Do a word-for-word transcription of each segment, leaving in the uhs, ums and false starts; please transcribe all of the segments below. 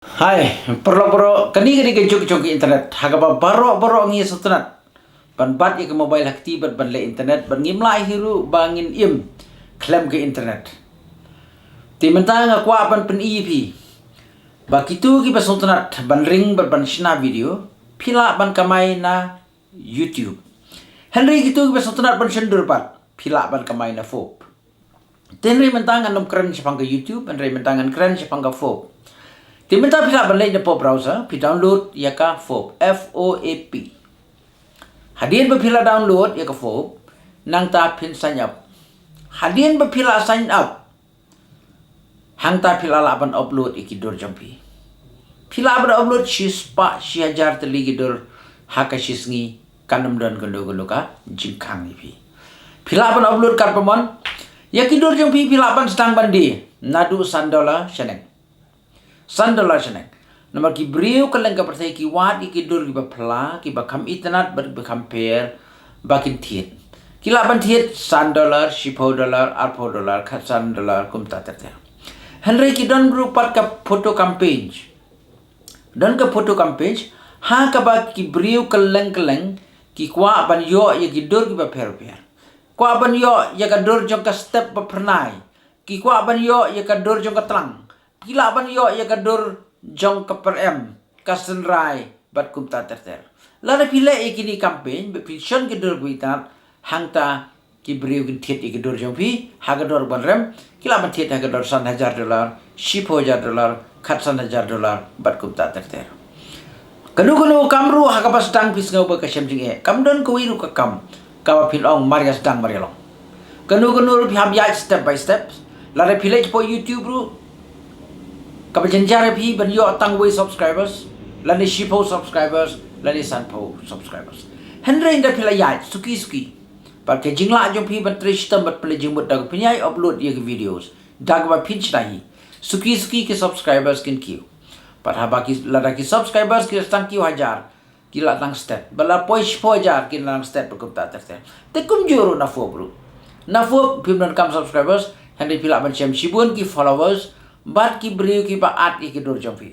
Hai, paralok baroh, kane ka dei ka juk jong ka internet. Ha kaba baroh baroh ngi sngewtynnat ban bat ïa ka mobile ha kti bad ban leh internet, bad ngim lah hi ruh ba ngin im khlem ka internet. Te mynta nga kwah ban pyni ïa phi ba kito kiba sngewtynnat ban ring bad ban shna video, phi lah ban kamai na YouTube. Hynrei kito kiba sngewtynnat ban shon dur pat, phi lah ban kamai na FOB. Te hynrei mynta ngan ym kren shaphang ka YouTube, hynrei mynta ngan kren shaphang ka FOB. Te mynta phi lah ban leit na pop browser, phi download ïa ka FOB, F O A B. Hadien ba phi la download ïa ka FOB, nangta phin sign up. Hadien ba phi la sign up, hangta phi la lah ban upload ïa ki dur jong phi. Phi lah ban upload shispah shi hajar tylli ki dur ha ka shisngi, kan ym don kano kano ka jingkhang ïa phi. Phi lah ban upload katba mon. Ïa ki dur jong phi phi lah ban sdang ban die naduh san dollar shaneng. San dollar shaneng. Namar ki briew kylleng ka pyrthei ki wad ïa ki dur kiba phylla, kiba kham itynnad bad kiba kham pher ba kin thied. Ki lah ban thied san dollar, shiphew dollar, arphew dollar, khatsan dollar, kumta ter ter. Hynrei ki don ruh pat ka photo campaign. Don ka photo campaign ha kaba ki briew kylleng kylleng ki kwah ban ïoh ïa ki dur kiba pher pher. Kwah ban ïoh ïa ka dur jong ka step ba phyrnai. Ki kwah ban ïoh ïa ka dur jong ka tlang. Ki lah ban ïoh ïa ka dur jong ka pyrem, ka synrai bad kumta ter ter. Lada phi leh ïa kine campaign, ba phi shon ki dur ba itynnad, hangta ki briew kin thied ïa ki dur jong phi ha ka dor ban rem, ki lah ban thied ha ka dor san hajar dollar, shiphew hajar dollar, khatsan hajar dollar bad kumta ter ter. Kano kano kam ruh ha kaba sdang phi sngew ba ka shem jingeh. Kam don kawei ruh ka kam kaba phin ong mar ïa sdang mar ïa long. Kano kano ruh phi hap ïaid step by step. Lada phi leit shapoh YouTube ruh, kaba jynjar ïa phi ban ïoh tang wei subscribers, lane shiphew subscribers, lane sanphew subscribers. Hynrei ynda phi la ïaid suki suki, bad ka jinglah jong phi ban trei shitom bad pynleit jingmut da kaba phin ïai upload ïa ki videos, da kaba phin shna hi, suki suki ki subscribers kin kiew. Bad haba ki, lada ki subscribers ki la tang kiew hajar, ki la tang stet. Bad la poi shiphew hajar ki la tang stet bad kumta ter ter. Te kumjuh ruh na FOB ruh. Na FOB phim donkam subscribers, hynrei phi lah ban shem shibun ki followers bad ki briew kiba add ïa ki dur jong phi.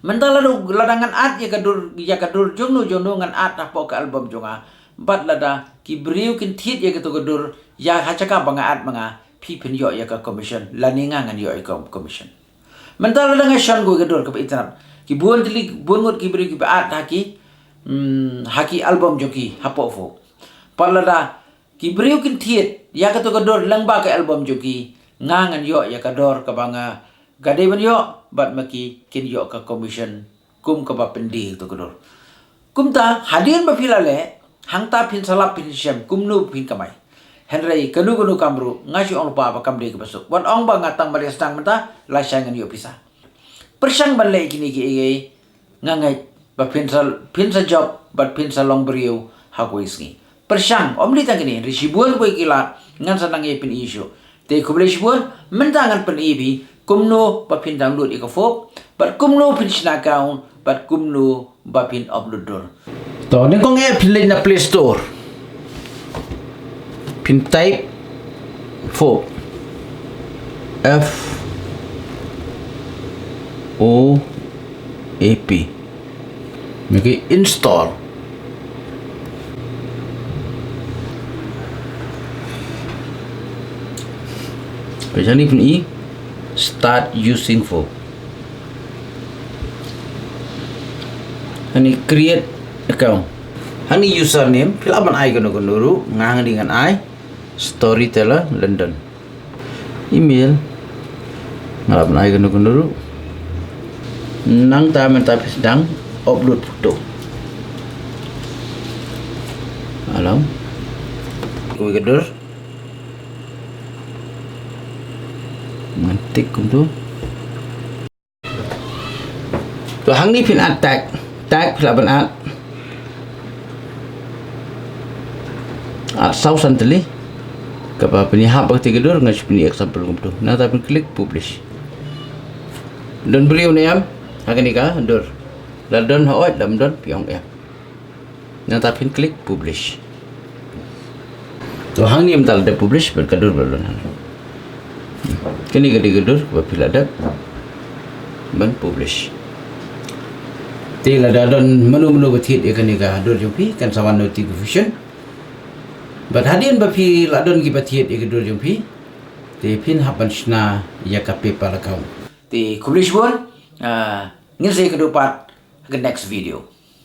Mynta lada, lada ngan add ïa ka dur, ïa ka dur jongno jongno ngan add hapoh ka album jong nga. Bad lada ki briew kin thied ïa kato ka dur ïa ha jaka ba nga add ma nga, phi phin ïoh ïa ka commission, lane nga ngan ïoh ïa ka commission. Mynta lada nga shon kawei ka dur kaba itynnad, ki bun tylli, bun ngut ki briew kiba add ha ki, mm, ha ki album jong ki hapoh FOB. Bad lada ki briew kin thied ïa kato ka dur lyngba ka album jong ki, nga ngan ïoh ïa ka dor kaba nga ka dei ban ïoh, bad ma ki kin ïoh ka commission kum kaba pyndie kato ka dur. Kumta hadien ba phi la leh, hangta phin sa lap phin shem kumno phin kamai. Hynrei kano kano kam ruh nga shu ong lypa ba kam dei kaba suk. Wat ong ba nga tang ban ïa sdang mynta, lashai ngan ïoh pisa. Pyrshang ban leh kine kiei kiei, nga ngeit ba phin sa, phin sa jop bad phin sa long briew ha kawei sngi. Pyrshang, ym dei tang kine, hynrei shibun kawei ki lad, ngan sa nang ïa pyni shuh. Te khublei shibun, mynta ngan pyni ïa phi kumno ba phin download ïa ka FOB, bad kumno phin shna account, bad kumno ba phin upload dur. To, nyngkong eh phin leit na Play Store. Phin type FOB. F O A B. Mynta install. Peit hangne phin i start using FOB. Hangne create account. Hangne username, phi lah ban ai kano kano ruh, nga hangne ngan ai Storyteller London. Email. Nga lah ban ai kano kano ruh. Nangta mynta phi sdang upload photo. Alam. Kawei ka dur. Ngan tick kumtu. To hangne phin add tag. Tag phi lah ban add. Add saw san tylli. Kaba pynïahap bad katei ka dur nga shu pyni example kumtu. Nangta phin click publish. Don briew ne em ha kane ka dur. La don hooid, la ym don phi ong em. Nangta phin click publish. To hangne mynta la dep publish bad ka dur ba la don hangne. Kane ka dei ka dur ba phi la dep. ban publish. Te lada don mano mano ba thied ïa kane ka dur jong phi, kan sa wan notification. Bad hadien ba phi la don ki ba thied ïa ka dur jong phi, te phin hap ban shna ïa ka PayPal account. Te khublei shibun, ah, ngin sa ïakynduh pat ha ka next video.